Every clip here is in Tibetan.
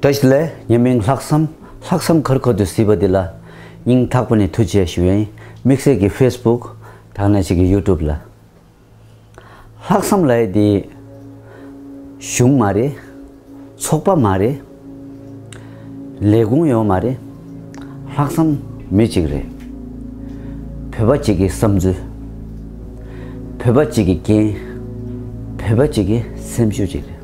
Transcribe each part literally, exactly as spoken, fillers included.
བཀྲ་ཤིས་བདེ་ལེགས། ངའི་མིང་ལྷག་བསམ། ལྷག་བསམ་ཁར་ཁོ་དུ་སྲིད་པ་འདི་ལ་སྙིང་ཐག་པ་ནས་ཐུགས་རྗེ་ཆེ་ཞུ་ཡིན། དམིགས་བསལ་གྱི་ཕེ་སི་བུག་དང་ན་ཅིག་གི་ཡུ་ཊུབ་ལ། ལྷག་བསམ་ལབ་ཡས་འདི་གཞུང་མ་རེད། ཚོགས་པ་མ་རེད། ལས་ཁུངས་ཡང་མ་རེད། ལྷག་བསམ་མི་གཅིག་རེད། བོད་པ་གཅིག་གི་བསམ་ཚུལ། བོད་པ་གཅིག་གི་འགན། བོད་པ་གཅིག་གི་སེམས་ཤུགས་གཅིག་རེད།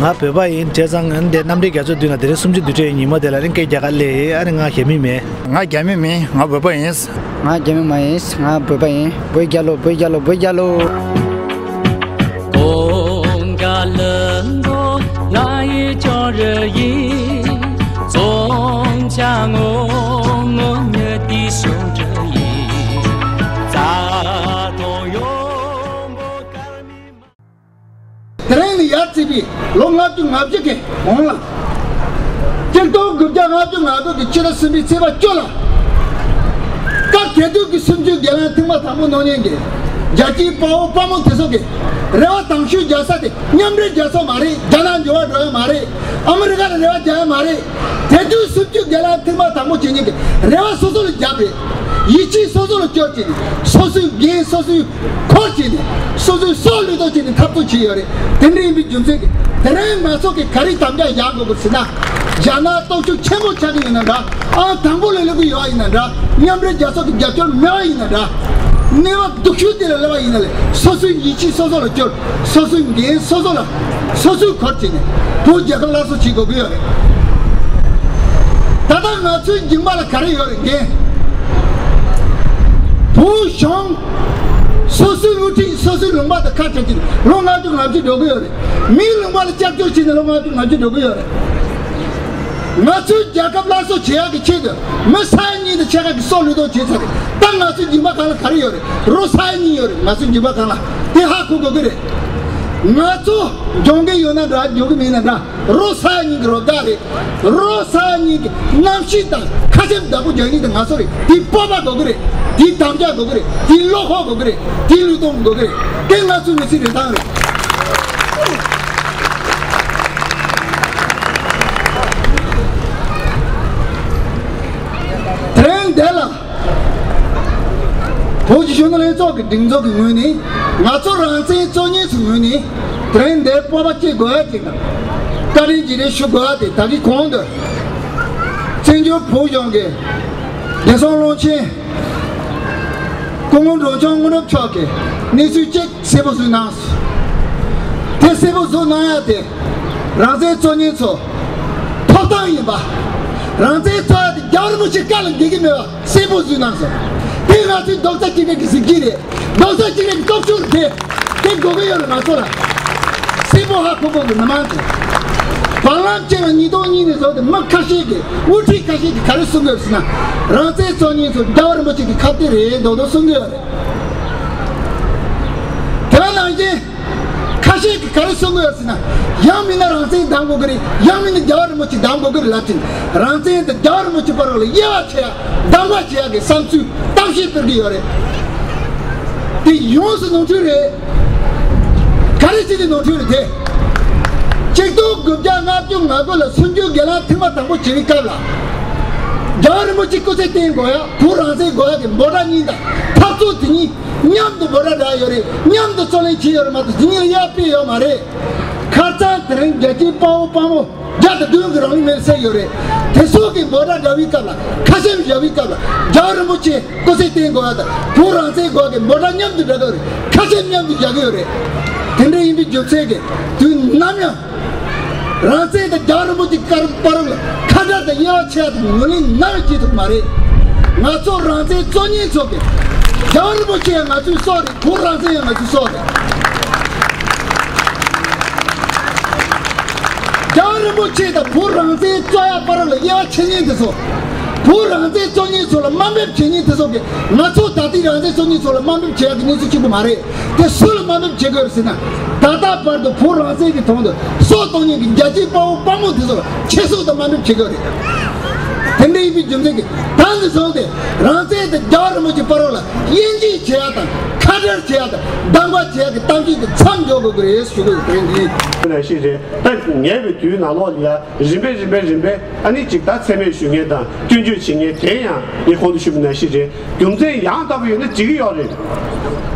ང་བོད་པ་ཡིན། བྱས་ཙང་ང་འདི་གནམ་བདེ་རྒྱ་མཚོ་མདུན་ལ་དེ་རིང་གསུམ་བཅུ་དུས་དྲན་ཉིན་མོ་དེ་ལ་རིང་སྐད་རྒྱག་ག་སླེབས། ཨ་ནི་ང་རྒྱ་མི་མིན། ང་རྒྱ་མི་མིན། ང་བོད་པ་ཡིན། ང་རྒྱ་མི་མ་ཡིན། ང་བོད་པ་ཡིན། བོད་རྒྱལ་ལོ། བོད་རྒྱལ་ལོ། བོད་རྒྱལ་ལོ། དེ་རིང་ནི་ཡར་བརྩིས་པའི་ལོ་ལྔ་བཅུ་ང་བཞི་གི་གོང་ལ། གཅིག་སྟོང་དགུ་བརྒྱ་ལྔ་བཅུ་ང་དགུ་གི་ཕྱི་ཟླ་གསུམ་པའི་ཚེས་པ་བཅུ་ལ། སྐབས་དེ་དུས་ཀྱི་སུམ་ཅུའི་སྒེར་ལངས་ཐེངས་མ་དང་པོ་གནང་མཁན་གྱི་རྒྱལ་གཅེས་དཔའ་བོ་དཔའ་མོ་དེ་ཚོ་གི་རེ་བ་དང་ཤོས་རྒྱག་ས་དེ་མཉམ་འབྲེལ་རྒྱལ་ཚོགས་མ་རེད། རྒྱ་ནག་འབྱོར་བ་འགྲོ་ཡ་མ་རེད། ཨ་མི་རི་ཀ་ལ་རེ་བ་རྒྱག་ཡ་མ་རེད། དེ་དུས་སུམ་ཅུའི་སྒེར་ལངས་ཐེངས་མ་དང་པོ་བྱེད་མཁན་གྱི་རེ་བ་སོ་སོ་ལ་རྒྱབ་རེད། ཡིད་ཆེས་སོ་སོ་ལ་སྐྱོར་བྱས་ནས་སོ་སོའི་འགན་སོ་སོའི་འཁུར་བྱས་ནས་སོ་སོའི་སྲོག་བློས་གཏོང་བྱས་ནས་འཐབ་རྩོད་བྱས་ཡོད་རེད། དེ་འདྲ་ཡིན་པའི་རྒྱུ་མཚན་གྱིས་དེ་རིང་ང་ཚོ་གིས་ག་རེ་དམ་བཅའ་བཞག་དགོས་པ་ཟེར་ན། རྒྱ་ནག་སྟོབས་ཤུགས་ཆེན་པོ་ཆགས་ཀྱི་ཡོད་ན་འདྲ། ཨང་དང་པོ་ལ་སླེབས་ཀྱི་ཡོད་ཡིན་ན་འདྲ། མཉམ་འབྲེལ་རྒྱལ་ཚོགས་ཀྱི་རྒྱབ་སྐྱོར་མེད་པ་ཡིན་ན་འདྲ། གནས་བབ་སྡུག་ཤོས་དེ་ལ་སླེབས་པ་ཡིན་ན་ལས་སོ་སོའི་ཡིད་ཆེས་སོ་སོ་ལ་སྐྱོར། སོ་སོའི་འགན་སོ་སོ་ལ་སོ་སོས་འཁུར་བྱས་ནས་བོད་རྒྱལ་ཁབ་སླར་གསོ་བྱེད་དགོས་ཀྱི་ཡོད་རེད། ད་ལྟ་ང་ཚོའི་མཇིང་པ་ལ་ག་རེ་ཡོད་རེད། འགན། བོད་གཞུང་སོ་སོའི་དབུ་ཁྲིད་སོ་སོའི་ལུང་པ་དང་ཁ་བྲལ་གྱིས་ལོ་ལྔ་བཅུ་ང་བཞི་འགྲོ་གི་ཡོད་རེད། མིའི་ལུང་པ་ལ་སྐྱབས་བཅོལ་བྱས་ནས་ལོ་ལྔ་བཅུ་ང་བཞི་འགྲོ་གི་ཡོད་རེད། ང་ཚོའི་རྒྱལ་ཁབ་སླར་གསོ་བྱེད་ཡག་གི་ཆེད་དུ་མི་ས་ཡ་གཉིས་དང་ཕྱེད་ཀ་གི་སྲོག་བློས་གཏོང་བྱས་ཚར་རེད། ད་ང་ཚོའི་མཇིང་པ་སྒང་ལ་ག་རེ་ཡོད་རེད། རོ་ས་ཡ་གཉིས་ཡོད་རེད། ང་ཚོའི་མཇིང་པ་སྒང་ལ་དེ་ཧ་གོ་དགོས་ཀྱི་རེད། ང་ཚོ་སྦྱོང་གི་ཡོད་ན་འདྲ། སྦྱོང་གི་མེད་ན་འདྲ། རོ་ས་ཡ་གཉིས་ཀྱི་རོ་བདག་རེད། རོ་ས་ཡ་གཉིས་ཀྱི་རྣམ་ཤེས་དང་ཁ་ཆེམས་བདག་པོ་རྒྱག་མཁན་དེ་ང་ཚོ་རེད། དེའི་སྤོབས་པ་དགོས་ཀྱི་རེད། དེའི་དམ་བཅའ་དགོས་ཀྱི་རེད། དེའི་བློ་ཁོག་དགོས་ཀྱི་རེད། དེའི་བློས་གཏོང་དགོས་ཀྱི་རེད། དེ་ང་ཚོའི་མི་ཚེའི་རིན་ཐང་རེད། དེ་རིང་འདི་ལ། བོད་ཀྱི་གཞོན་ནུ་ལྷན་ཚོགས་ཀྱི་སྒྲིག་འཛུགས་ཀྱི་ངོས་ནས། ང་ཚོ་རང་བཙན་རྩོད་མཁན་ཚོའི་ངོས་ནས། དེ་རིང་འདིར་སྤོབས་པ་སྐྱེ་དགོས་ཡ་ཅིག་དང་། བཀའ་དྲིན་རྗེས་དྲན་ཞུ་དགོས་ཡ་དེ། ད་གིན་གོང་དུ་བཙན་བྱོལ་བོད་གཞུང་གི་བདེ་སྲུང་བློན་ཆེན་སྐུ་ངོ་འབྲོང་ཆུང་དངོས་གྲུབ་མཆོག་གིས་གནས་ཚུལ་གཅིག་གསལ་པོ་བཟོས་གནང་སོང་། དེ་གསལ་པོ་བཟོས་གནང་ཡ་དེ། རང་བཙན་རྩོད་མཁན་ཚོ་ཐོབ་ཐང་ཡིན་པ། རང་བཙན་རྩོད་ཡ་དེ་རྒྱལ་བ་རིན་པོ་ཆེའི་བཀའ་ལ་འགལ་གྱི་མེད་པ་གསལ་པོ་བཟོས་གནང་སོང་། དེ་ང་ཚོའི་རྡོག་རྩ་གཅིག་སྒྲིལ་གྱི་གཟི་བརྗིད་རེད། རྡོག་རྩ་གཅིག་སྒྲིལ་གྱི་སྟོབས་ཤུགས་རེད། དེ་དགོས་ཀྱི་ཡོད་རེད། ང་ཚོ་ལ་གསལ་པོ་ཧ་གོ་དགོས་ཀྱི། མི་མང་ཚོ། བར་ལམ་བཅད་པའི་ཉིས་སྟོང་གཉིས་ནས་བཟུང་སྟེ་མི་ཁ་ཤས་ཀྱིས། དབུ་ཁྲིད་ཁ་ཤས་ཀྱིས་ག་རེ་གསུང་གི་ཡོད་ཟེར་ན། རང་བཙན་རྩོད་མཁན་ཚོ་རྒྱལ་བ་རིན་པོ་ཆེ་གི་ཁ་གཏད་རེད་མདོག་མདོག་གསུང་གི་ཡོད་རེད། དེ་བ་ནང་བཞིན། ཁ་ཤས་ཀྱིས་ག་རེ་གསུང་གི་ཡོད་ཟེར་ན། ཡང་མིན་ན་རང་བཙན་གདམ་དགོས་ཀྱི་རེད། ཡང་མིན་ན་རྒྱལ་བ་རིན་པོ་ཆེ་གདམ་དགོས་ཀྱི་རེད་ལབ་ཅིང་། རང་བཙན་དང་རྒྱལ་བ་རིན་པོ་ཆེ་བར་ལ་དབྱེ་བ་ཕྱེ་ཡ། གདམ་ག་བྱེད་ཡ་གི་བསམ་ཚུལ་གཏམ་བཤད་སྤེལ་གྱི་ཡོད་རེད། དེ་ཡོངས་སུ་ནོར་འཁྲུལ་རེད། ག་རེ་བྱས་ཏེ་ནོར་འཁྲུལ་རེད་དེ། གཅིག་སྟོང་དགུ་བརྒྱ་ལྔ་བཅུ་ང་དགུ་ལ་སུམ་ཅུ་སྒེར་ལངས་ཐེངས་མ་དང་པོ་བྱེད་པའི་སྐབས་ལ། རྒྱལ་བ་རིན་པོ་ཆེ་སྐུ་ཚེ་བརྟན་དགོས་ཡ། བོད་རང་བཙན་དགོས་ཡ་གི་འབོད་སྒྲ་གཉིས་དང་འཐབ་རྩོད་དེ་གཉིས། མཉམ་དུ་འབོད་སྒྲ་བསྒྲགས་ཡོད་རེད། མཉམ་དུ་རྩོད་ལེན་བྱས་ཡོད་རེད་མ་གཏོགས་དེ་གཉིས་ལ་དབྱེ་བ་སྤེལ་ཡོད་མ་རེད། ཁ་སང་དེ་རིང་རྒྱལ་གཅེས་དཔའ་བོ་དཔའ་མོ་བརྒྱ་དང་བདུན་གྱི་རང་ལུས་མེར་བསྲེགས་ཡོད་རེད། དེ་ཚོ་གི་འབོད་སྒྲ་བསྒྲགས་པའི་སྐབས་ལ། ཁ་ཆེམས་བཞག་པའི་སྐབས་ལ། རྒྱལ་བ་རིན་པོ་ཆེ་སྐུ་ཚེ་བརྟན་དགོས་པ་དང་བོད་རང་བཙན་དགོས་པ་གི་འབོད་སྒྲ་མཉམ་དུ་བསྒྲགས་ཡོད་རེད། ཁ་ཆེམས་མཉམ་དུ་བཞག་གི་ཡོད་རེད། དེ་འདྲ་ཡིན་པའི་རྒྱུ་མཚན་གྱིས་དུས་ནམ་ཡང་། རང་བཙན་དང་རྒྱལ་བ་རིན་པོ་ཆེའི་བཀའ་བར་ལ་ཁ་བྲལ་དང་དབྱེ་བ་ཕྱེ་ཡ་དེ་ངོས་ལེན་ནམ་ཡང་བྱེད་ཐུབ་མ་རེད། ང་ཚོ་རང་བཙན་རྩོད་མཁན་ཚོ་གིས། རྒྱལ་བ་རིན་པོ་ཆེ་ཡང་ང་ཚོའི་སྲོག་རེད། བོད་རང་བཙན་ཡང་ང་ཚོའི་སྲོག་རེད། རྒྱལ་བ་རིན་པོ་ཆེ་དང་བོད་རང་བཙན་རྩོད་ཡ་བར་ལ་དབྱེ་བ་ཕྱེ་མཁན་དེ་ཚོ། བོད་རང་བཙན་རྩོད་མཁན་ཚོ་ལ་དམའ་འབེབས་བྱེད་མཁན་དེ་ཚོ་གིས་ང་ཚོ་ད་ལྟའི་རང་བཙན་རྩོད་མཁན་ཚོ་ལ་དམའ་འབེབས་བྱེད་ཡག་གི་གནས་ཚུལ་གཅིག་པུ་མ་རེད། དེ་སུ་ལ་དམའ་འབེབས་བྱེད་དགོས་རེད་ཟེར་ན། ད་ལྟ་བར་དུ་བོད་རང་བཙན་གྱི་དོན་དུ་སྲོག་གཏོང་མཁན་གྱི་རྒྱལ་གཅེས་དཔའ་བོ་དཔའ་མོ་དེ་ཚོ་ལ་ཆེད་སྲོག་དང་དམའ་འབེབས་བྱེད་དགོས་རེད། དེ་འདྲ་ཡིན་པའི་རྒྱུ་མཚན་གྱིས་ད་ནས་བཟུང་སྟེ་རང་བཙན་དང་རྒྱལ་བ་རིན་པོ་ཆེ་བར་ལ་དབྱེ་འབྱེད་བྱེད་ཡག་དང་ཁ་བྲལ་བྱེད་ཡག་དང་སྡང་བ་བྱེད་ཡག་གི་གཏམ་རྒྱུད་དེ་མཚམས་འཇོག་དགོས་ཀྱི་རེད་ཞུ་དགོས་ཀྱི་རེད། འདི་ནང་བཞིན་རེད། ད་ཉེ་བའི་དུས་ནང་ལོགས་ལ་ཡ། རིམ་པས་རིམ་པས་རིམ་པས་ཨ་ནི་ཅིག་ད་མཚན་སྨད་ཞུ་མཁན་དང་སྐྱོན་བརྗོད་བྱེད་མཁན་དེ་ཡང་ངས་གོང་དུ་ཞུས་པ་ནང་བཞིན་རེད། རྒྱུ་མཚན་ཡང་དག་པ་ཡོད་ན་འགྲིག་གི་ཡོད་རེད།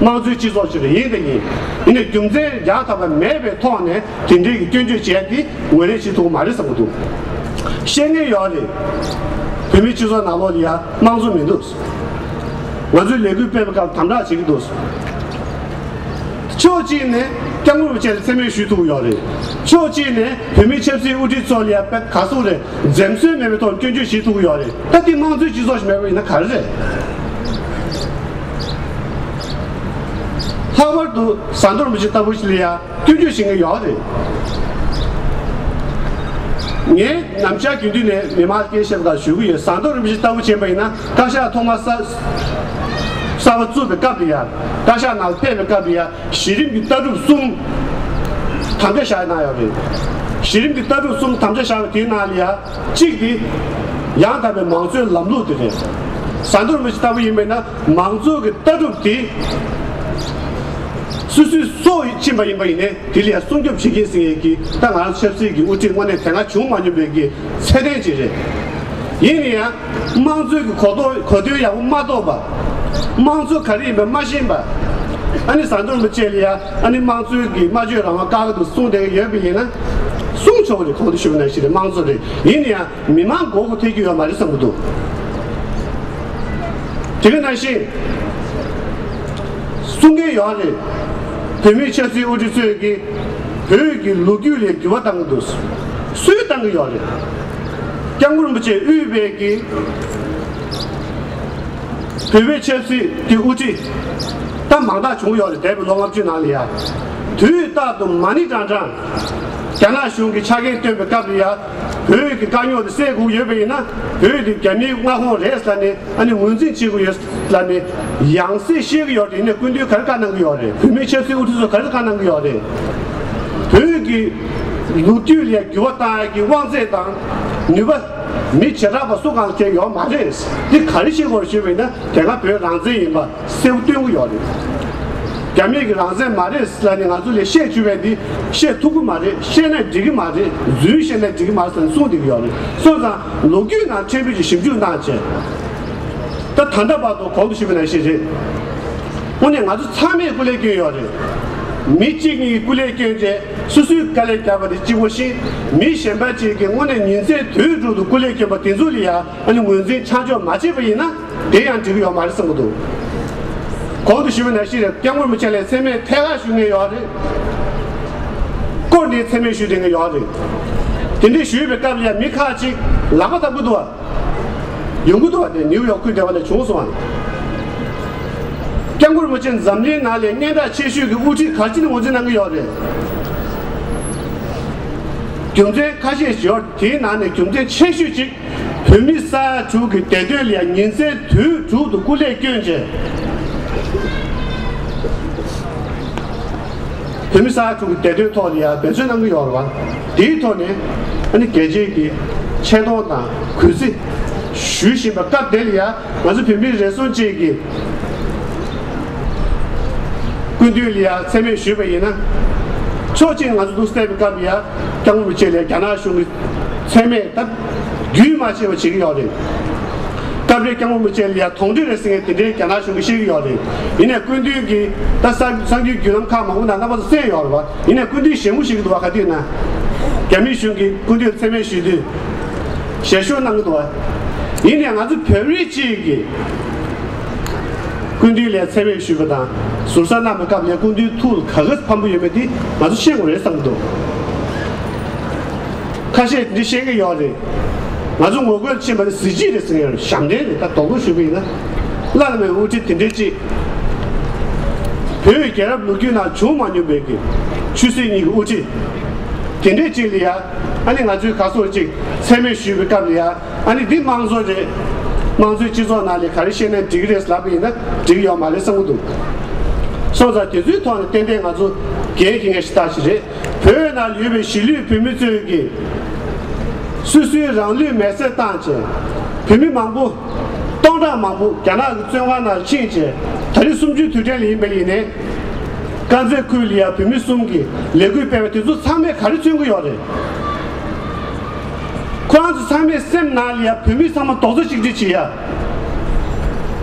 དམངས་གཙོའི་སྤྱི་ཚོགས་ཤིག་རེད། ཡིན་དང་ཡིན། ཡིན་ནའི་རྒྱུ་མཚན་ཡང་དག་པ་མེད་པའི་ཐོག་ནས་དེ་འདྲའི་གི་སྐྱོན་བརྗོད་བྱས་ཏེ་ངོས་ལེན་བྱེད་ཐུབ་ཀྱི་མ་རེད་བསམ་གྱི་འདུག་བཤད་མཁན་ཡོད་རེད། བོད་མིའི་སྤྱི་ཚོགས་ནང་ལོགས་ལ་ཡ་དམངས་གཙོ་མི་འདུག་ང་ཚོས་ལས་འགུལ་སྤེལ་བའི་སྐབས་དམ་དྲག་བྱེད་ཀྱི་འདུག་ཕྱོགས་གཅིག་ནས་སྐྱབས་མགོན་རིན་པོ་ཆེ་ལ་མཚན་སྨད་ཞུ་ཐུབ་ཀྱི་ཡོད་རེད། ཕྱོགས་གཅིག་ནས་བོད་མིའི་ཆབ་སྲིད་དབུ་ཁྲིད་ཚོ་ལ་ཡ་དཔེ་ག་ཟེར་རེད། འཛེམ་ཟོན་མེད་པའི་ཐོག་སྐྱོན་བརྗོད་བྱེད་ཐུབ་ཀྱི་ཡོད་རེད། ད་འདི་དམངས་གཙོའི་སྤྱི་ཚོགས་ཤིག་མེད་པ་ཡིན་ན་ག་རེ་རེད། ལྷག་པར་དུ་ཟམ་གདོང་རིན་པོ་ཆེ་ལྟ་བུ་ཞིག་ལ་ཡ་སྐྱོན་བརྗོད་བྱེད་མཁན་ཡོད་རེད། ངས་ནམ་ཞག་རྒྱུན་དུ་ནས་མི་མང་སྐད་ཆ་བཤད་པ་དང་ཞུ་གི་ཡོད། ཟམ་གདོང་རིན་པོ་ཆེ་ལྟ་བུ་བྱས་པ་ཡིན་ན་བཀའ་ཤག་ཐོག་མ་གསར་གསར་པ་བཙུགས་པའི་སྐབས་དེ་ཡ། བཀའ་ཤག་ནང་ཕེབས་པའི་སྐབས་དེ་ཡ། གཞི་རིམ་གྱི་ལྟ་གྲུབ་གསུམ་དམ་བཅའ་བཞག་གནང་ཡོད་རེད། གཞི་རིམ་གྱི་ལྟ་གྲུབ་གསུམ་དམ་བཅའ་བཞག་པ་དེའི་ནང་ལ་ཡ། གཅིག་དེ་ཡང་དག་པའི་མང་གཙོའི་ལམ་ལུགས་དེ་རེད། ཟམ་གདོང་རིན་པོ་ཆེ་ལྟ་བུ་ཡིན་པ་ཡིན་ན་མང་གཙོ་གི་ལྟ་གྲུབ་དེ་སོ་སོའི་སྲོག་ཕྱིན་པ་ཡིན་པ་ཡིན་ནའི་དེ་ལ་ཡ་སྲུང་སྐྱོབ་བྱེད་ཀྱིན་ཟེར་ཡས་ཀྱི་ད་ང་རང་ཆབ་སྲིད་ཀྱི་དབུ་ཁྲིད་དངོས་གནས་དེ་སྔ་བྱུང་མ་མྱོང་བའི་གི་ཚད་ལྡན་ཅིག་རེད། ཡིན་ན་ཡང་དམངས་གཙོའི་གི་གོ་རྟོགས་གོ་དོན་ཡག་པོ་མ་རྟོགས་པ། དམངས་གཙོ་ག་རེ་ཡིན་པ་མ་ཤེས་པ། ཨ་ནི་ཟམ་གདོང་རིན་པོ་ཆེ་ལ་ཡ་ཨ་ནི་དམངས་གཙོའི་གི་སྨྲ་བརྗོད་རང་དབང་བཀག་གི་འདུག་གསུངས་བསྡད་ཀྱི་ཡོད་པ་ཡིན་ན། གསུང་ཆོག་གི་རེད། གོང་དུ་ཞུས་པ་ནང་བཞིན་རེད། དམངས་གཙོ་རེད། ཡིན་ན་ཡང་མི་མང་མགོ་སྐོར་ཐེབས་ཀྱི་ཡོད་མ་རེད་བསམ་གྱི་འདུག་དེ་ག་ནང་བཞིན་གསུང་མཁན་ཡོད་རེད། བོད་མིའི་ཆབ་སྲིད་དབུ་ཁྲིད་ཚོས་ཀྱིས་བོད་ཀྱི་ལོ་རྒྱུས་ལ་འགྱུར་བ་བཏང་གི་འདུག་སུས་བཏང་གི་ཡོད་རེད། སྐྱབས་མགོན་རིན་པོ་ཆེ་དབུས་པའི་གི་བོད་པའི་ཆབ་སྲིད་ཀྱི་དབུ་ཁྲིད་ད་མང་དག་བྱུང་ཡོད་རེད། འདས་པའི་ལོ་ལྔ་བཅུ་ནང་ལ་ཡ། དུས་རྟག་ཏུ་མ་ཎི་བགྲང་བགྲང་རྒྱ་ནག་གཞུང་གི་ཆ་རྐྱེན་བཏོན་པའི་སྐབས་ལ་ཡ། བོད་ཀྱི་དཀའ་རྙོག་དེ་སེལ་དགོས་ཡོད་པ་ཡིན་ན། བོད་དེ་རྒྱ་མིའི་མངའ་ཁོངས་རེད་ཟེར་ནས་ཨ་ནི་ངོས་འཛིན་བྱེད་དགོས་ཡོད་ཟེར་ནས་ཡང་སེ་བཤད་ཀྱི་ཡོད་རེད། ཡིན་ནའི་སྐུ་མདུན་ག་རེ་བཀའ་གནང་གི་ཡོད་རེད། བོད་མིའི་ཆབ་སྲིད་དབུ་ཁྲིད་ཚོ་ག་རེ་བཀའ་གནང་གི་ཡོད་རེད། བོད་ཀྱི་ལོ་རྒྱུས་ལ་འགྱུར་བ་བཏང་ཡག་གི་དབང་ཚད་དང་ནུས་པ་མི་བྱེ་བྲག་པ་སུ་གང་ལ་ཡོད་མ་རེད། འདི་ག་རེ་བཤད་དགོས་རེད་ཞུས་པ་ཡིན་ན། དེ་སྔ་བོད་རང་བཙན་ཡིན་པ་གསལ་པོ་སྟོན་གྱི་ཡོད་རེད། རྒྱ་མི་གི་རང་བཙན་མ་རེད་ལབ་ནས་ང་ཚོ་ལ་བཤད་བཅུག་པ་འདི་བཤད་ཐུབ་ཀྱི་མ་རེད། བཤད་ན་འགྲིག་གི་མ་རེད། རྫུན་བཤད་ན་འགྲིག་གི་མ་རེད་ཟེར་ནས་གསུངས་བསྡད་ཀྱི་ཡོད་རེད། སོང་ཙང་ལོ་རྒྱུས་ནང་ཕྲན་བུ་ཅིག་ཞིབ་འཇུག་གནང་བྱས། ད་ད་ལྟ་བར་དུ་གོང་དུ་ཞུས་པ་ནང་བཞིན་རེད། དངོས་གནས་ང་ཚོ་ཚང་མས་སྐུ་ལས་བསྐྱོན་ཡོད་རེད། མི་གཅིག་གཉིས་ཀྱིས་སྐུ་ལས་བསྐྱོན་བྱས་སོ་སོའི་དཀའ་ལས་བརྒྱབ་པ་དེ་གཅིག་པོ་བཞིན། མི་གཞན་པ་གཅིག་གིས་དངོས་གནས་ཉིན་མཚན་དུས་དྲུག་ཏུ་སྐུ་ལས་བསྐྱོན་པ་དེ་ཚོ་ལ་ཡང་ཨ་ནི་ངོས་འཛིན་ཆ་འཇོག་མ་བྱས་པ་ཡིན་ན། དེ་ཡང་འགྲིག་གི་ཡོད་མ་རེད་བསམ་གྱི་འདུག་གོང་དུ་ཞུས་པ་ནང་བཞིན་རེད། སྐྱབས་མགོན་རིན་པོ་ཆེ་ལ་མཚན་སྨད་ཐད་ཀར་ཞུ་མཁན་ཡོད་རེད། སྐོར་ནས་མཚན་སྨད་ཞུ་བསྡད་མཁན་ཡོད་རེད། དེ་འདྲའི་ཞུས་པའི་སྐབས་ལ་ཡང་མི་ཁག་ཅིག་ལག་པ་བརྡབ་ཀྱི་འདུག་བ། ཡོང་གི་འདུག་བ། དེ་ནིའུ་ཡོག་ཁུལ་དེ་བ་ལ་བྱུང་སོང་བ། སྐྱབས་མགོན་རིན་པོ་ཆེ་འཛམ་གླིང་ནང་ལ་སྙན་གྲགས་ཆེ་ཤོས་ཀྱི་དབུ་ཁྲིད་ག་རེ་བྱས་ནས་ངོས་འཛིན་གནང་གི་ཡོད་རེད། རྒྱུ་མཚན་ཁ་ཤས་ཤིག་ཡོད། དེའི་ནང་ནས་རྒྱུ་མཚན་ཆེ་ཤོས་གཅིག་བོད་མི་ས་ཡ་དྲུག་གི་བདེ་དོན་ལ་ཡང་ཉིན་མཚན་དུས་དྲུག་ཏུ་སྐུ་ལས་བསྐྱོན་བྱས། བོད་མི་ས་ཡ་དྲུག་གི་བདེ་དོན་ཐོག་ལ་ཡང་འབད་བརྩོན་གནང་གི་ཡོད་རེད་བ། དེའི་ཐོག་ནས་ཨ་ནི་རྒྱལ་སྤྱིའི་གི་ཆེ་མཐོང་དང་གུས་བརྩི་ཞུ་བཞིན་པ་སྐབས་དེ་ལ་ཡང་ང་ཚོ་བོད་མི་རེ་ཟུང་གཅིག་གིས་སྐུ་མདུན་ལ་ཡང་མཚན་སྨད་ཞུས་པ་ཡིན་ན། ཕྱོགས་གཅིག་ང་ཚོ་འདུག་བལྟས་པའི་སྐབས་ལ་ཡང་སྐྱབས་མགོན་རིན་པོ་ཆེ་ལ་ཡང་རྒྱ་ནག་གཞུང་གི་མཚན་སྨད་ད་རྒྱུན་མ་ཆད་པ་བྱེད་ཀྱི་ཡོད་རེད། སྐབས་རེ་སྐྱབས་མགོན་རིན་པོ་ཆེ་ལ་ཡང་གདོན་འདྲེ་རེད་ཟེར་མཁན་དེ་འདྲའི་རྒྱ་ནག་གཞུང་གིས་བཤད་ཀྱི་ཡོད་རེད། ཡིན་ནའི་སྐུ་མདུན་གྱིས་ད་གསར་གསར་འགྱུར་བརྒྱུད་ལམ་ཁག་མང་པོ་ནང་རྣམ་པ་ཚོ་གསན་ཡོད་རེད་བ། ཡིན་ནའི་སྐུ་མདུན་ཞལ་ངོ་ཤེས་ཀྱི་འདུག་བ། ག་དུས་ན་རྒྱ་མི་གཞུང་གིས་སྐུ་མདུན་མཚན་སྨད་ཞུས་དུས་ཞལ་ཤོར་གནང་གི་འདུག་བ། ཡིན་ནའི་ང་ཚོ་བོད་རིགས་གཅིག་གིས་སྐུ་མདུན་ལ་མཚན་སྨད་ཞུས་པ་དང་ཟུར་ཟ་གནང་བའི་སྐབས་ལ་སྐུ་མདུན་ཐུགས་ལ་ག་ག་ཕམ་པོ་ཡོད་མེད་དེ་ང་ཚོ་ཤེས་དགོས་རེད་བསམ་གྱི་འདུག་ཁ་ཤས་འདི་བཤད་ཀྱི་ཡོད་རེད། ང་ཚོ་ངོ་རྒོལ་ཕྱིན་པ་ནི་གཟི་བརྗིད་རེད་ཟེར་མཁན་ཞབས་འདྲེན་རེད། ད་དོགས་པ་ཞུ་གི་ཡིན་ན། བླ་ན་མེད་པའི་དབུ་ཁྲིད་དེ་འདྲའི་ཅིག་བོད་ཀྱི་རྒྱལ་རབས་ལོ་རྒྱུས་ནང་བྱུང་མ་མྱོང་བའི་གི་ཆོས་སྲིད་གཉིས་ཀྱི་དབུ་ཁྲིད་དེ་འདྲའི་ཅིག་ལ་ཡ། ཨ་ནི་ང་ཚོའི་ཁ་སོར་ཅིག་མཚན་སྨད་ཞུས་པའི་སྐབས་ལ་ཡ། ཨ་ནི་འདི་དམངས་གཙོ་རེད། དམངས་གཙོའི་སྤྱི་ཚོགས་ནང་ལ་ག་རེ་བཤད་ན་འགྲིག་གི་རེད་ལབ་པ་ཡིན་ན་འགྲིག་ཡོད་མ་རེད་བསམ་གྱི་འདུག་སོང་ཙང་དེ་ཚོའི་ཐོག་ནས་ཏན་ཏན་ང་ཚོ་འགན་འཁྱེར་མཁན་ཞིག་ཏག་ཞིག་རེད། བོད་ནང་ཡོད་པའི་གཞིས་ལུས་བོད་མི་ཚོས་ཀྱིས་སོ་སོའི་རང་ལུས་མེར་སྲེག་བཏང་བྱས། བོད་མི་མང་པོ་སྟོང་ཕྲག་མང་པོ་རྒྱ་ནག་གི་བཙོན་ཁང་ནང་ཕྱིན་བྱས། ད་རེས་གསུམ་བཅུའི་དུས་དྲན་ལ་ཡིན་པ་ཡིན་ནའི། དཀར་མཛེས་ཁུལ་ལ་ཡ་བོད་མི་གསུམ་གྱིས་ལས་འགུལ་སྤེལ་བ་དེ་ཚོ་ཚང་མས་ག་རེ་མཚོན་གྱི་ཡོད་རེད། ཁོ་རང་ཚོ་ཚང་མས་སེམས་ནང་ལ་ཡ་བོད་མི་ཚང་མ་རྡོག་རྩ་གཅིག་སྒྲིལ་བྱེད་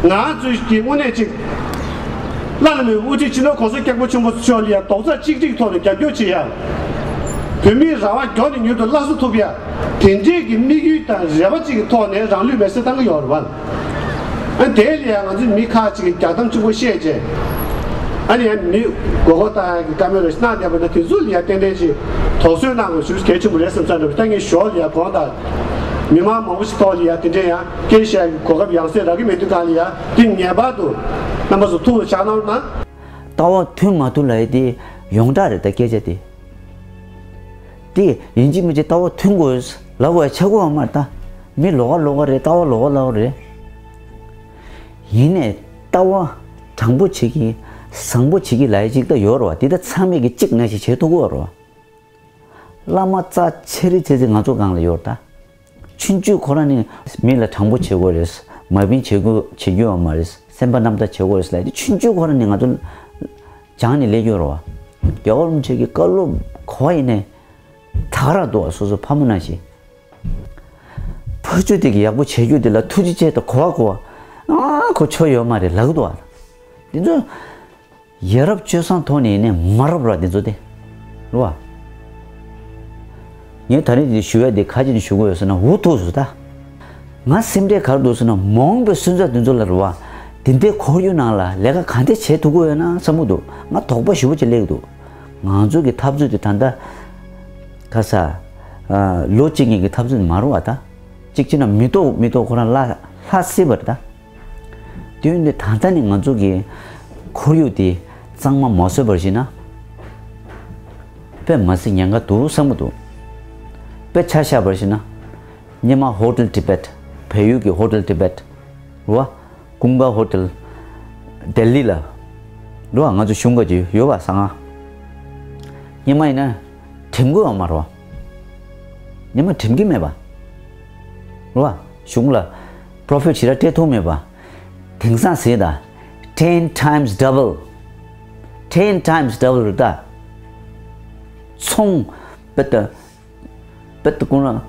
ཡ། ང་ཚོས་ཀྱི་དངོས་གནས་གཅིག་བླ་ན་མེད་པའི་དབུ་ཁྲིད་སྤྱི་ནོར་༸གོང་ས་༸སྐྱབས་མགོན་ཆེན་པོ་མཆོག་ལ་ཡ་རྡོག་རྩ་གཅིག་སྒྲིལ་ཐོག་ནས་རྒྱབ་སྐྱོར་བྱེད་ཡ། བོད་མིའི་རང་དབང་མགྱོགས་ནས་མྱུར་དུ་སླར་གསོ་ཐུབ་ཡ། དེ་འདྲའི་གི་དམིགས་ཡུལ་དང་རེ་བ་གཅིག་གི་ཐོག་ནས་རང་ལུས་མེར་སྲེག་བཏང་གི་ཡོད་རེད་བ། ཨ་དེ་ལ་ཡང་ང་ཚོའི་མི་ཁག་ཅིག་གིས་རྒྱག་གཏམ་གཅིག་པོ་བཤད་རྗེས། ཨ་ནི་ཡང་མི་མགོ་སྐོར་བཏང་ཡག་གི་བཀའ་མོལ་རེ་གནང་བསྡད་པ་ན་དེ་ཚོ་ལ་ཡང་ཏན་ཏན་ཅིག་དོགས་ཟོན་གནང་དགོས་ཞེས་གལ་ཆེན་པོ་རེད་བསམ་ས་འདྲ་བ། ད་ངས་ཞོར་ལ་ཡང་དགོངས་དག་མི་མང་མང་པོ་ཞིག་ཐོག་ལ་ཡང་དེ་འདྲའི་ཡང་སྐད་ཆ་བཤད་ཡག་གི་གོ་སྐབས་ཡང་སེ་རག་གི་མེད་དུས་གང་ལ་ཡང་དེ་ངེས་པར་དུ་རྣམ་པ་ཚོ་ཐུགས་ལ་བཞག་གནང་རོགས་གནང་། ལྟ་བ་མཐུན་མ་མཐུན་ལབ་ཡ་དེ་ཡོངས་གྲགས་རེད། ད་སྐད་ཆ་དེ། དེ་ཡིན་གཅིག་མིན་གཅིག་ལྟ་བ་མཐུན་དགོས་ལབ་དགོས་ཡ་ཆགས་ཀྱི་ཡོད་མ་རེད་ད། མི་ལོགས་ཀ་ལོགས་ཀ་རེད། ལྟ་བ་ལོགས་ཀ་ལོགས་ཀ་རེད། ཡིན་ནའི་ལྟ་བ་དྲང་པོ་བྱེད་ཀྱི་བཟང་པོ་བྱེད་ཀྱི་ལབ་ཡ་གཅིག་ད་ཡོད་རེད་བ། དེ་ད་ཚང་མས་ཀྱི་གཅིག་ནང་བཞིན་བྱེད་ཐུབ་ཀྱི་ཡོད་རེད་བ། བླ་མ་རྩ་ཆེ་རིགས་ཆེ་ཚེ་ང་ཚོ་སྒང་ལ་ཡོད་རེད་ད། ཆུང་ཆུང་ཁོ་རང་ནི་མི་ལ་དྲང་པོ་བྱེད་དགོས་རེད། མ་བིན་བྱེད་དགོས་བྱེད་རྒྱུ་ཡོད་མ་རེད། སེམས་པ་རྣམ་དག་བྱེད་དགོས་རེད་ལབ་དེ་ཆུང་ཆུང་ཁོ་རང་ནི་ང་ཚོ་སྦྱངས་ནས་སླེབས་ཀྱི་ཡོད་རེད་བ། རྒྱལ་བ་རིན་པོ་ཆེ་གི་བཀའ་སློབ་གོ་བ་ཡིན་ནའི་ད་ག་རང་འདུག་བ། སོ་སོ་ཕ་མ་ནང་བཞིན། ཕ་ཆོས་དེ་གི་ཡག་པོ་བྱེད་རྒྱུ་དེ་ལ་ཐུགས་རྗེ་ཆེ་དང་གོ་བ་གོ་བ། ཨ་ཁོ་ཆོ་ཡོད་མ་རེད་ལབ་གི་འདུག་བ། འདི་ཚོ། ཡ་རབས་སྤྱོད་བཟང་ཐོག་ནས་ཡིན་ནའི་མ་རབས་ར་འདི་ཚོ་དེ། རེད་བ། ངས་ད་རིང་འདི་ཞུ་ཡ་འདི་ཁ་ཅིག་ནས་ཞུ་དགོས་ཡོད་ཟེར་ན་འུ་ཐུག་སོང་ད། ང་སེམས་ཁྲལ་ག་རེ་འདུག་ཟེར་ན་མ་འོངས་པའི་སོན་རྩ་འདི་ཚོ་ལ་རེད་བ། འདི་འདྲའི་ཁོར་ཡུག་ནང་ལ་ལས་ཀ་ག་འདྲ་བྱེད་ཐུབ་ཀྱི་ཡོད་ན་བསམ་གྱི་འདུག་ང་དོགས་པ་ཞེ་པོ་ཅིག་སླེབས་ཀྱི་འདུག་ང་ཚོ་གི་འཐབ་རྩོད་དེ་ད་ལྟ་ག་ས་ལོ་གཅིག་གཉིས་ཀྱི་འཐབ་རྩོད་མ་རེད་བ་ད། གཅིག་བྱས་ན་མི་ཐོག་མི་ཐོག་ཁོ་རང་ལྷ་ལྷ་སྲིད་པ་རེད་ད། དུས་འདི་ད་ལྟ་ནས་ང་ཚོ་གི་ཁོར་ཡུག་དེ་གཙང་མ་མ་བཟོས་པར་བྱས་ན་དཔེ་མ་སྲིད་ཉེན་ཁ་འདུག་བསམ་གྱི་འདུག་དཔེ་ཆ་བཞག་པར་བྱས་ན་སྙེ་མ་ཧོ་ཊེལ་ཊི་བེཊ། བལ་ཡུལ་གྱི་ཧོ་ཊེལ་ཊི་བེཊ་རེད་བ། ཀུན་དགའ་ཧོ་ཊེལ་ལྡི་ལི་ལ་རེད་བ། ང་ཚོ་གཞུང་ག་ཅིག་ཡོད་བ་ཟ་ང་། སྙེ་མ་ཡིན་ན་འགྲིམ་དགོས་ཡོད་མ་རེད་བ། སྙེ་མ་འགྲིམ་གྱི་མེད་པ་རེད་བ། གཞུང་ལ་པོ་རོ་ཕིཊ་ཞེ་དྲག་སྤྲད་ཐུབ་མེད་པ། དེང་སང་ཟེར་ད། ten times double། ten times double རེད་ད། ཚོང་དཔེ་ད་དཔེ་ད་ཀུན་ལ་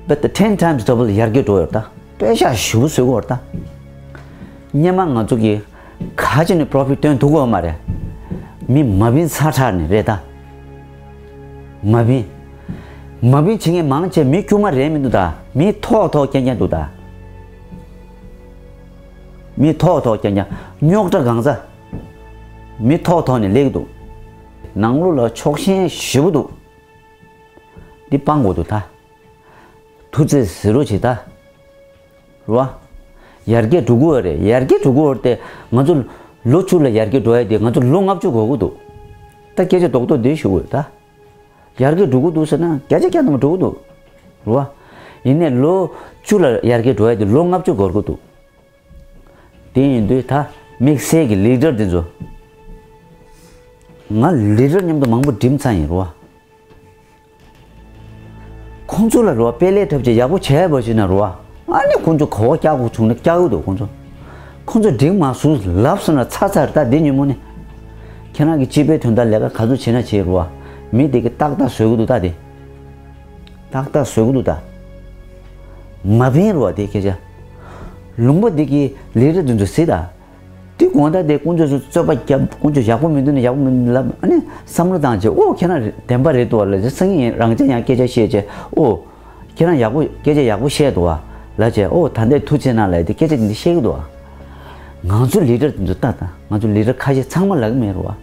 དཔེ་ད་ten times double ཡར་རྒྱས་འགྲོ་ཡོད་ད། དཔེ་ཤག་ཞེ་པོ་བཟོས་ཀྱི་ཡོད་ད། སྔོན་མ་ང་ཚོ་གིས་ག་ཅི་ནས་པོ་རོ་ཕིཊ་བཏོན་ཐུབ་ཀྱི་ཡོད་མ་རེད། མི་མ་བིན་ཚ་དྲགས་ནས་རེད་ད། མ་བིན། མ་བིན་བྱེད་མཁན་མང་ཆེ་མི་དཀྱུས་མ་རེད་མི་འདུག་ད། མི་ཐོག་ཐོག་རྐྱང་རྐྱང་འདུག་ད། མི་ཐོག་ཐོག་རྐྱང་རྐྱང་རྙོག་དྲ་གང་ཚ། མི་ཐོག་ཐོག་ནས་སླེབས་ཀྱི་འདུག་ནང་ལོགས་ལ་ཕྱོགས་ཞེན་ཞེ་པོ་འདུག་འདི་སྤང་དགོས་འདུག་ད། ཐུགས་བརྩེ་ཟེར་རོགས་བྱེད་ད། རེད་བ། ཡར་རྒྱས་འགྲོ་གི་ཡོད་རེད། ཡར་རྒྱས་འགྲོ་གི་ཡོད་རེད་དེ་ང་ཚོ་ལོ་བཅུ་ལ་ཡར་རྒྱས་འགྲོ་ཡ་དེ་ང་ཚོ་ལོ་ལྔ་བཅུ་འགོར་གི་འདུག་ད་སྐད་ཆ་རྡོག་རྡོག་འདི་ཞུ་དགོས་ད། ཡར་རྒྱས་འགྲོ་གི་འདུག་ཟེར་ན་བརྒྱ་ཆ་བརྒྱ་ཐམ་པ་འགྲོ་གི་འདུག་རེད་བ། ཡིན་ནའི་ལོ་བཅུ་ལ་ཡར་རྒྱས་འགྲོ་ཡ་དེ་ལོ་ལྔ་བཅུ་འགོར་གི་འདུག་དེ་ཡིན་དུས་ད་དམིགས་བསལ་གྱི་ལི་ཌར་དེ་ཚོ། ང་ལི་ཌར་མཉམ་དུ་མང་པོ་འགྲིམ་ཚར་ཡིན་རེད་བ། ཁོང་ཚོ་ལ་རེད་བ། དཔེ་ལས་འཁྲབ་བྱས་ཡག་པོ་བྱས་པ་བྱས་ན་རེད་བ། ཨ་ནི་ཁོང་ཚོ་གོ་བ་རྒྱག་དགོས་བྱུང་ན་རྒྱག་གི་འདུག་ཁོང་ཚོ། ཁོང་ཚོ་འགྲིག་མ་སོང་ལབ་སོང་ན་ཚར་ཚར་ད་འདི་ཉིན་མོ་ནས། ཁྱེད་རང་གི་སྤྱི་པའི་དོན་དག་ལས་ཀ་ག་ཚོད་བྱེད་ན་བྱེད་རེད་བ། མི་དེ་གི་ཏག་ཏག་བཟོ་གི་འདུག་ད་དེ། ཏག་ཏག་བཟོ་གི་འདུག་ད། མ་ཕན་རེད་བ་དེ་སྐད་ཆ། ལུང་པ་འདི་གི་ལས་རིགས་འདི་ཚོ་གཟིགས་ད། དེ་དགོང་དག་དེ་དཀོན་མཆོག་ཚོ་རྩོད་པ་རྒྱབ། དཀོན་མཆོག་ཡག་པོ་མི་འདུག་ན་ཡག་པོ་མི་འདུག་ལབ། ཨ་ནི་བསམ་བློ་བཏང་བྱས། ཨོ་ཁྱེད་རང་བདེན་པ་རེད་འདུག་བ་ལབ་བྱས། སང་ཉིན་རང་ཅག་ཡང་སྐད་ཆ་བཤད་བྱས། ཨོ་ཁྱེད་རང་ཡག་པོ་སྐད་ཆ་ཡག་པོ་བཤད་འདུག་བ་ལབ་བྱས། ཨོ་ད་ལྟའི་ཐུགས་ཆེ་གནང་ལབ་དེ་སྐད་ཆ་འདི་བཤད་ཀྱི་འདུག་བ། ང་ཚོ་ལི་ཌར་འདི་ཚོ་ལྟ་དང་། ང་ཚོ་ལི་ཌར་ཁ་ཤས་ཚང་མ་ལབ་ཀྱི་མེད་རེད་བ།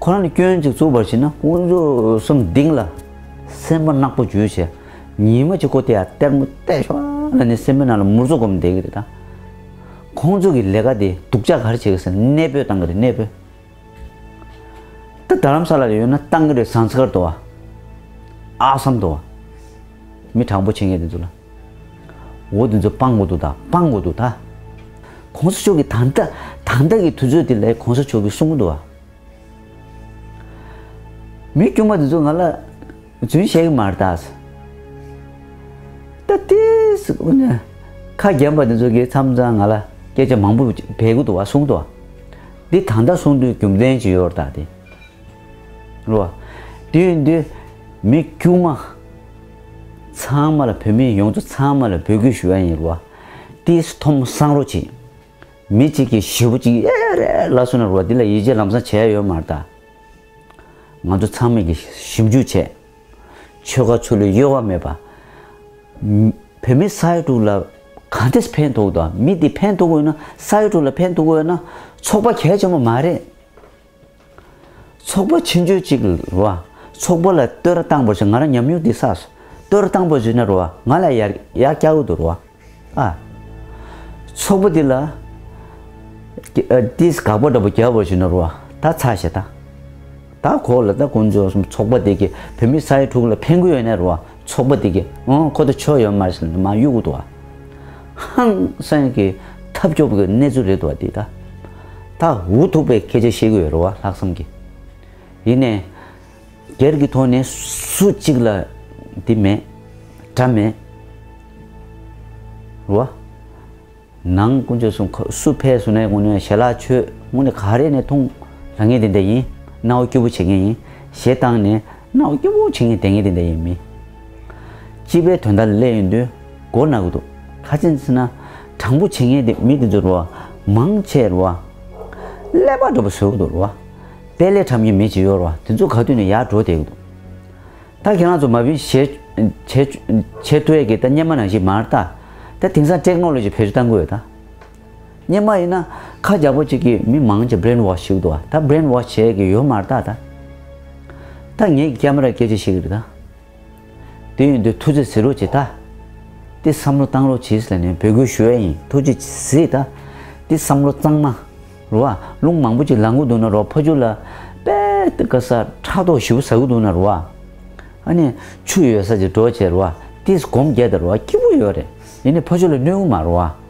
ཁོ་རང་ལ་སྐྱོན་ཅིག་བཙུགས་པར་བྱས་ན་དཀོན་མཆོག་གསུམ་གདིང་ལ་སེམས་པ་ནག་པོ་འཇུས་བྱས། ཉི་མ་གཅིག་ཁོ་དེ་ཡར་ལྟད་མོ་བལྟས་ཤོག་ལབ་ནས་སེམས་པའི་ནང་ལ་མུར་ཚོ་སྒོམ་བསྡད་ཀྱི་རེད་ད། ཁོང་ཚོ་གི་ལས་ཀ་དེ་སྡུག་ཅག་ག་རེ་བྱེད་ཀྱི་ཟེར་ན་གནས་སྤོས་བཏང་གི་རེད། གནས་སྤོས། ད་རྡ་རམ་ས་ལ་ལ་ཡོད་ན་བཏང་གི་རེད། ཟངས་དཀར་དུ་བ། ཨ་སམ་དུ་བ། མི་དྲང་པོ་བྱེད་མཁན་དེ་ཚོ་ལ། འོ་དེ་ཚོ་སྤང་དགོས་འདུག་ད། སྤང་དགོས་འདུག་ད། གོང་ས་མཆོག་གིས་ད་ལྟ་ད་ལྟ་གི་དུས་ཚོད་དེ་ལ་གོང་ས་མཆོག་གིས་གསུང་གི་འདུག་བ། མི་དཀྱུས་མ་དེ་ཚོ་ང་ལ་རྫུན་བཤད་གི་མ་རེད་ད། ད་ཏིས་ཁ་རྒྱབ་པ་དེ་ཚོ་གིས་མཚམས་མཚམས་ང་ལ་སྐད་ཆ་མང་པོ་འབད་གི་འདུག་བ། གསུང་འདུག་བ། འདི་ད་ལྟ་གསུང་དུས་རྒྱུ་མཚན་ཅིག་ཡོད་རེད་ད་དེ། རེད་བ། དེ་ཡིན་དུས་མི་དཀྱུས་མ་ཚང་མ་ལ། བོད་མི་ཡོངས་རྫོགས་ཚང་མ་ལ་འབོད་སྐུལ་ཞུ་ཡ་ཡིན། རེད་བ། ཏིས་ཐོམ་སང་རོ་ཆེ། མི་གཅིག་གིས་ཞེ་པོ་གཅིག་ཨེ་རེད་ལབ་སོང་ན་རེད་བ། འདི་ལ་ཡིད་ཆེས་ལམ་སང་བྱས་ཡོད་མ་རེད་ད། ང་ཚོ་ཚང་མས་ཀྱི་ཞིབ་འཇུག་བྱས། ཆོལ་ཁ་ཆོས་ལུགས་དབྱེ་བ་མེད་པ། བོད་མི་ས་ཡ་དྲུག་ལ་གང་འདྲས་ཕན་ཐོགས་དང་། མི་འདི་ཕན་ཐོགས་དགོས་ན། ས་ཡ་དྲུག་ལ་ཕན་ཐོགས་དགོས་ན་ཚོགས་པ་གལ་ཆེན་པོ་མ་རེད། ཚོགས་པ་ཆུང་ཆུང་གཅིག་རེད་བ། ཚོགས་པ་ལ་བསྟོད་ར་བཏང་བ་བྱས། ང་རང་ཉམས་མྱོང་འདི་བསགས་སོང་། བསྟོད་ར་བཏང་བ་བྱས་ན་རེད་བ། ང་ལ་ཡར་ཡར་བཀྱག་གི་འདུག་རེད་བ། ཨ། ཚོགས་པ་འདི་ལ་ཏིས་དགག་པ་འདྲ་པོ་བརྒྱབ་པ་བྱས་ན་རེད་བ། ད་ཚར་བཞག་ད། ད་གོ་ལ། ད་དཀོན་མཆོག་གསུམ། ཚོགས་པ་འདི་གིས་བོད་མི་ས་ཡ་དྲུག་ལ་ཕན་གི་ཡོད་ན་རེད་བ། ཚོགས་པ་འདི་གིས་ཨང་ཁོ་ད་ཆོ་ཡོད་མ་རེད་ཟེར་ནས་མར་གཡུག་གི་འདུག་བ། ཧང་སང་གི་ཐབས་སྐྱོ་པོ་གི་གནས་ཚུལ་རེད་འདུག་བ་འདི་ད། ད་འུ་ཐུག་པའི་སྐད་ཆ་བཤད་གི་ཡོད་རེད་བ། ལྷག་བསམ་གི། ཡིན་ནའི་སྒེར་གྱི་ཐོག་ནས་སུ་གཅིག་ལ་འདི་མེད། དགྲ་མེད། རེད་བ། ནང་དཀོན་མཆོག་གསུམ། སུ་ཕེབས་སོང་ན་དངོས་གནས་ཞལ་ལག་མཆོད། དངོས་གནས་ག་རེ་ནས་འཐུང་། ལབ་མཁན་དེ་འདྲ་ཡིན། སྣང་བ་སྐྱིད་པོ་བྱེད་མཁན་ཡིན། གཞས་བཏང་ནས་སྣང་བ་སྐྱིད་པོ་བྱེད་མཁན་བསྡད་མཁན་དེ་འདྲ་ཡིན་མི། སྤྱི་པའི་དོན་དག་ལ་སླེབས་ཡོང་དུས་མགོ་ན་གི་འདུག་ག་རེ་ཟེར་ན་དྲང་པོ་བྱེད་མཁན་དེ་མི་དེ་ཚོ་རེད་བ། མང་ཆེ་རེད་བ། ཀླད་པ་འདྲ་པོ་བཟོ་གི་འདུག་རེད་བ། དཔེ་ལས་འཁྲབ་མཁན་མི་ཅིག་ཡོད་རེད་བ། དེ་ཚོ་ག་དུས་ནས་ཡར་འགྲོ་བསྡད་ཀྱི་འདུག་ད་ཁྱེད་རང་ཚོ་མ་བིན་བྱེད་བྱེད་བྱེད་ཐུབ་ཡས་ཀྱི་ད་སྔོན་མ་ནང་བཞིན་མ་རེད་ད། ད་དེང་སང་ཊེག་ནོ་ལོ་ཇི་བེད་སྤྱོད་གཏང་གི་ཡོད་ད། སྔོན་མ་ཡིན་ན་ཁ་རྒྱག་པོ་གཅིག་གིས་མི་མང་ཆེ་བྷི་རེན་ཝོཤ་བྱེད་ཀྱི་འདུག་བ། ད་བྷི་རེན་ཝོཤ་བྱེད་ཀྱི་ཡོད་མ་རེད་ད། ད་ད་ངས་ཀྱི་ཀེ་མ་ར་སྐད་ཆ་བཤད་ཀྱི་རེད་ད། དེ་ཡིན་དུས་ཐུགས་རྗེ་གཟིགས་རོགས་བྱེད་ད། དེ་བསམ་བློ་བཏང་རོགས་བྱེད་ཟེར་ནས་འབོད་སྐུལ་ཞུ་ཡ་ཡིན། ཐུགས་རྗེ་གཟིགས་ད། དེ་བསམ་བློ་གཙང་མ། རེད་བ། རླུང་མང་པོ་ཅིག་ལངས་གི་འདུག་ན་རེད་བ། ཕ་ཆུ་ལ་དཔེ་དེ་ག་ས་ཕྲག་དོག་ཞེ་པོ་ཟ་གི་འདུག་ན་རེད་བ། ཨ་ནི་ཆུ་ཡོད་ས་ཅིག་འགྲོ་བྱས་རེད་བ། དེ་སྒོམ་རྒྱག་ད་རེད་བ། སྐྱིད་པོ་ཡོད་རེད། ཡིན་ནའི་ཕ་ཆུ་ལ་གནོད་གི་མ་རེད་བ།